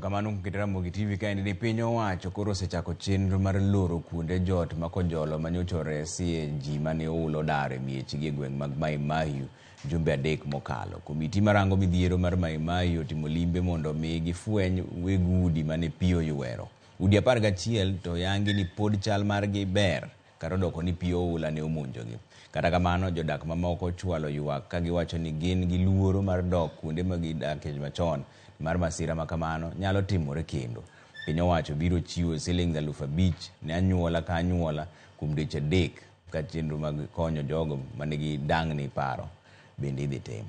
Erokamano kuom keto Ramogi TV kaendi ni piny owacho koro osechako chenro mar loro kuonde jot ma Kojolo manyocha oresie ji mane oula odar e miechgi e gweng' mag Mai Mahiu jumbe 3 mokalo. Komiti marango midhiero mar Mai Mahiu otimo limbe mondo mi gifweny weg udi mane pi oywero. Udi 11 to yangi ni pod chal margi ber kata odoko ni pi oula ne omonjogi. Kata kamano, jodak mamoko ochwalo ywak ka giwacho ni gin gi luoro mar dok kuonde ma gidakie machon mar masira ma kamano nyalo timore kendo. Piny owacho biro chiwo siling 5,000 ne anyuola ka anyuola kuom dweche 3 ka chenro mag konyo jogo manigi dang'ni paro bende idhi tim.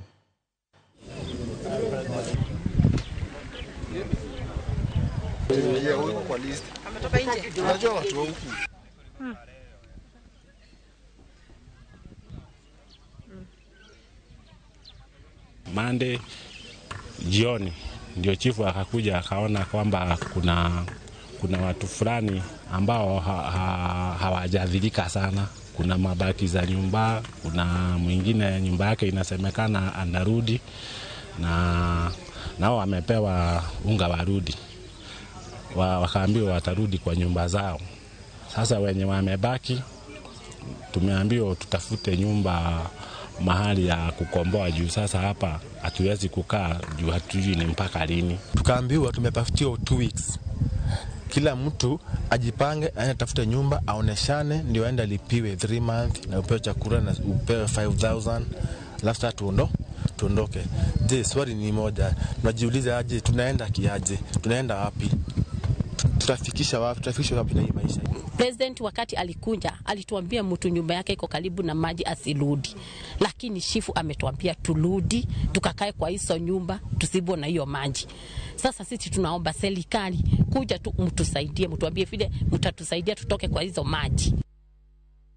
Monday jioni ndio chifu akakuja akaona kwamba kuna watu fulani ambao hawajadhirika sana. Kuna mabaki za nyumba, kuna mwingine nyumba yake inasemekana anarudi na nao wamepewa unga warudi. Wakaambiwa watarudi kwa nyumba zao. Sasa wenye wamebaki tumeambiwa tutafute nyumba mahali ya kukomboa juu sasa hapa hatuwezi kukaa juu hatujui ni mpaka lini. Tukaambiwa tumepatiwa 2 weeks. Kila mtu ajipange, aende tafute nyumba, aoneshane ndio aende alipiwe 3 months na upewe chakula na upewe 5000 alafu sasa tuondoke. Je, swali ni moja, tunajiuliza aje, tunaenda kiaje? Tunaenda wapi? Tutafikisha wapi? Tutafikisha wapi na hii maisha? President wakati alikuja alituambia mtu nyumba yake iko karibu na maji asirudi. Lakini chifu ametuambia turudi tukakae kwa hizo nyumba tusibo na hiyo maji. Sasa sisi tunaomba serikali kuja tu mtusaidie, mtuambie vile mtatusaidia tutoke kwa hizo maji.